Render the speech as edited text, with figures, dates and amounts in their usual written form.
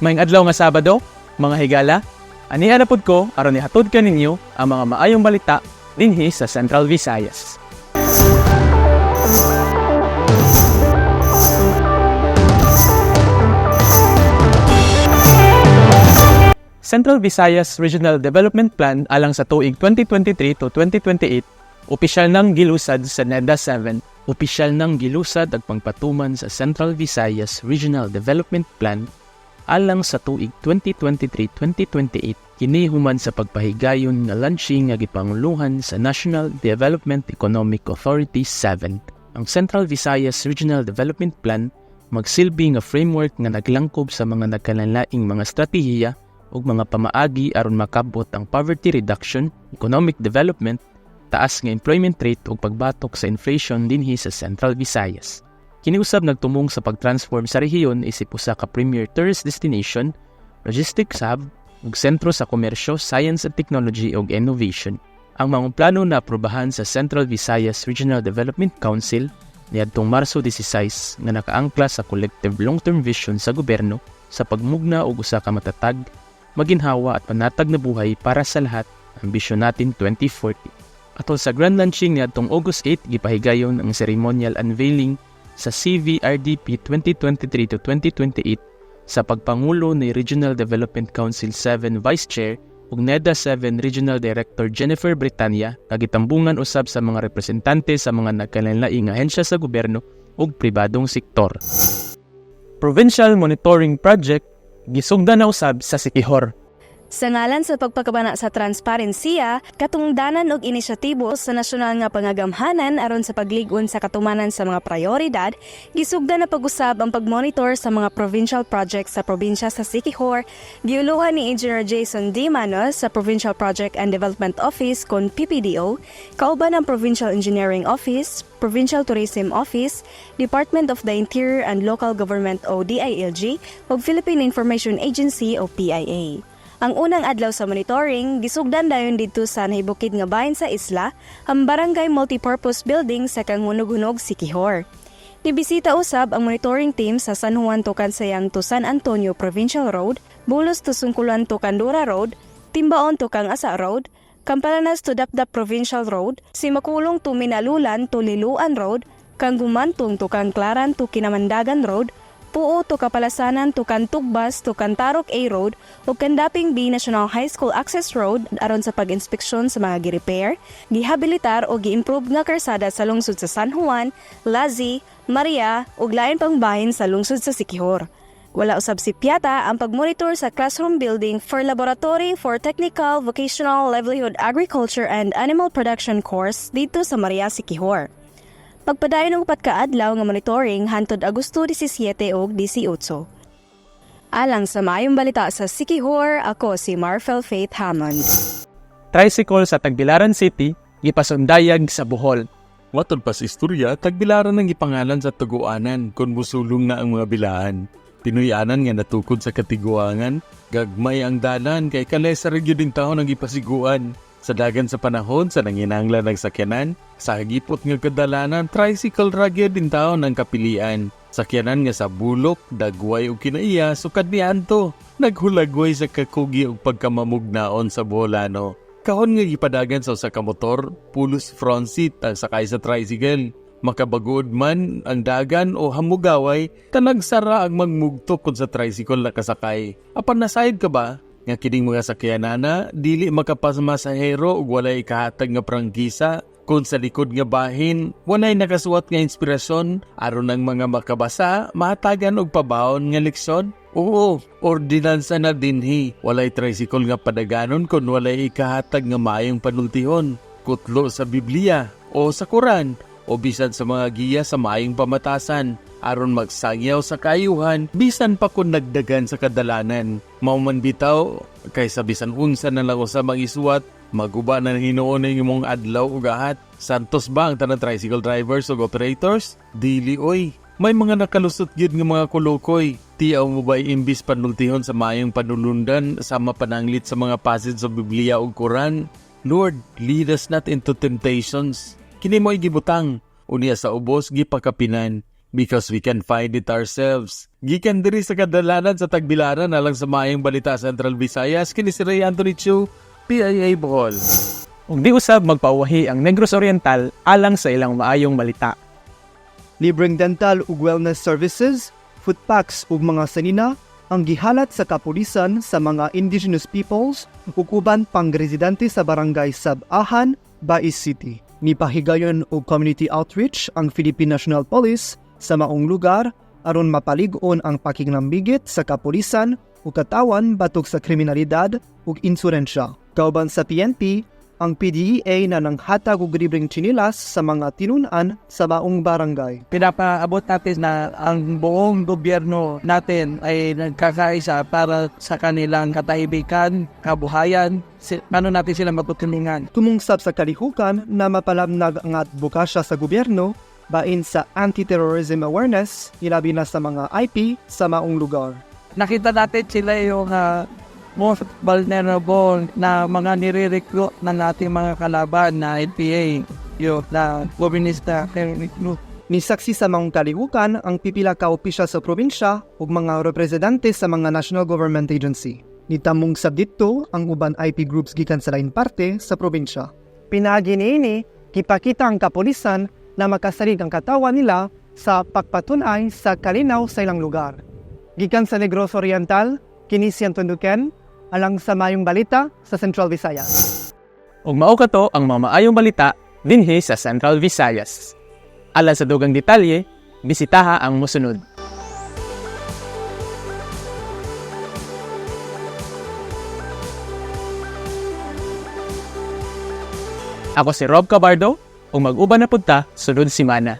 Maayong adlaw nga Sabado, mga higala, ania na pud ko aron ihatod kaninyo ang mga maayong balita dinhi sa Central Visayas. Central Visayas Regional Development Plan alang sa tuig 2023 to 2028 opisyal nang gilusad sa NEDA 7. Opisyal nang gilusad ang pagpatuman sa Central Visayas Regional Development Plan alang sa tuig 2023-2028, kini human sa pagpahigayon nga launching nga gipanguluhan sa National Development Economic Authority 7. Ang Central Visayas Regional Development Plan magsilbi nga framework nga naglangkob sa mga nagkalainlaing mga estratehiya ug mga pamaagi aron makabot ang poverty reduction, economic development, taas nga employment rate ug pagbatok sa inflation dinhi sa Central Visayas. Kini usab nagtumong sa pag-transform sa rehiyon isip usa ka premier tourist destination, logistics hub ug sentro sa komersyo, science and technology ug innovation. Ang mga plano na aprobahan sa Central Visayas Regional Development Council niadtong Marso 16 nga nakaangkla sa collective long-term vision sa gobyerno sa pagmugna og usa ka matatag, maginhawa at panatag na buhay para sa lahat, Ambisyon Natin 2040. Atol sa grand launching niadtong August 8, gipahigayon ang ceremonial unveiling sa CVRDP 2023 to 2028 sa pagpangulo ni Regional Development Council 7 Vice Chair ug NEDA 7 Regional Director Jennifer Britannia, kagitambungan usab sa mga representante sa mga nagkalainlaing ahensya sa gobyerno ug pribadong sektor. Provincial Monitoring Project gisugdan na usab sa Siquijor. Sa ngalan sa pagpakabana sa transparensiya, katungdanan og inisyatibo sa nasyonal nga pangagamhanan aron sa paglig-on sa katumanan sa mga prioridad, gisugdan na pag-usab ang pagmonitor sa mga provincial projects sa probinsya sa Siquijor, giuluhan ni Engineer Jason D. Manos sa Provincial Project and Development Office kon PPDO, kauban ang Provincial Engineering Office, Provincial Tourism Office, Department of the Interior and Local Government o DILG, ug Philippine Information Agency o PIA. Ang unang adlaw sa monitoring, gisugdan dayon didto sa nahibukid nga bahin sa isla, ang Barangay Multipurpose Building sa Kanghunog-Hunog, Siquijor. Nibisita usab ang monitoring team sa San Juan to Kansayang to San Antonio Provincial Road, Bulos to Sungkulan to Candura Road, Timbaon to Kangasa Road, Campalanas to Dapdap Provincial Road, Simakulong to Minalulan to Liluan Road, Kanggumantong to Kangklaran to Kinamandagan Road, Puo to Kapalasanan to Kantugbas to Kantarok A Road ug Kandaping B National High School Access Road aron sa pag-inspeksyon sa mga gi-repair, gihabilitar o gi-improve nga karsada sa lungsod sa San Juan, Lazi, Maria ug lain pang bahin sa lungsod sa Siquijor. Wala usab sipyata ang pagmonitor sa classroom building for Laboratory for Technical, Vocational, Livelihood Agriculture and Animal Production course didto sa Maria, Siquijor. Pagpadayon ng upat ka adlaw nga monitoring hantod Agosto 17 ug 18. Alang sa Maayong Balita sa Siquijor, ako si Marfel Faith Hammond. Tricycle sa Tagbilaran City gipasundayag sa Bohol. Matod pa sa istorya, Tagbilaran ang gipangalan sa tuguanan kung musulong na ang mga bilaan. Tinuyanan nga natukod sa katiguangan, gagmay ang dalan kay kalesa ra gyud intawon ang gipasiguan. Sa dagan sa panahon sa nanginanglan ng sakyanan, sa hagipot nga kadalanan, tricycle ra gyud intawon ang kapilian. Sakyanan nga sa bulok, dagway ug kinaiya, sukad niadto, naghulagway sa kakugi ug pagkamamugnaon sa Boholano. Kahon nga gipadagan sa usa ka motor, pulos front seat ang sakay sa tricycle. Makabagood man ang dagan o hamugaway, tanag sara ang magmugtok kung sa tricycle nakasakay. Apan nasayod ka ba nga kining mga sakyanana dili makapamasahero ug walay ikahatag nga prangkisa kung sa likod nga bahin walay nakasuwat nga inspirasyon aron ang mga makabasa mahatagan og pabaon nga leksyon? Oo, ordinansa na dinhi. Walay tricycle nga padaganon kung walay ikahatag nga maayong panultihon. Kutlo sa Biblia o sa Quran o bisan sa mga giya sa maayong pamatasan aron magsangyaw sa kaayuhan bisan pa kun nagdagan sa kadalanan. Mao man bitaw kay sa bisan unsa na lang usa mangisuwat, maguba na hinuon ang imong adlaw ug ahat. Santos ba ang tanang tricycle drivers ug operators? Dili oy. May mga nakalusot gyud nga mga kulukoy. Tiaw mo ba imbis panultihon sa maayong panulundan sama pananglit sa mga passage sa Biblia ug Quran? "Lord, lead us not into temptations." Kini mo'y gibutang. Unya sa ubos gipakapinan. Because we can find it ourselves. Gikan diri sa kadalanan sa Tagbilaran alang sa maayong balita, Central Visayas, kini si Ray Anthony Chu, PIA Bohol. Ug di usab magpauwahi ang Negros Oriental alang sa ilang maayong balita. Libreng dental ug wellness services, food packs ug mga sanina ang gihalat sa kapulisan sa mga indigenous peoples ug uban pang residente sa barangay Sab-ahan, Bais City. Nipahigayon og community outreach ang Philippine National Police sa maong lugar aron mapalig-on ang pakiglambigit sa kapulisan ug katawan batok sa kriminalidad ug insurensya. Kauban sa PNP, ang PDEA na nanghatag og libreng tsinilas sa mga tinun-an sa maong barangay. Pinapaabot natin na ang buong gobyerno natin ay nagkakaisa para sa kanilang katahimikan, kabuhayan, paano natin sila matutulungan. Tumong sab sa kalihukan na mapalamnag ang advokasya sa gobyerno bain sa anti-terrorism awareness, ilabi na sa mga IP sa maong lugar. Nakita natin sila yung most vulnerable na mga nire-recruit ng ating mga kalaban na NPA, yung na komunista terrorist group. Nisaksi sa maong kalihukan ang pipila ka opisyal sa probinsya ug mga representante sa mga national government agency. Nitamong sab didto ang uban IP groups gikan sa lain parte sa probinsya. Pinaagi niini, gipakita ang kapulisan na makasalig ang katawan nila sa pagpatunay sa kalinaw sa ilang lugar. Gikan sa Negros Oriental, kini si Anton Duquen, alang sa mayong balita sa Central Visayas. Ug mao kato ang mga maayong balita dinhi sa Central Visayas. Alang sa dugang detalye, bisitaha ang mosunod. Ako si Rob Cabardo, ug mag-uban na pud ta sunod simana.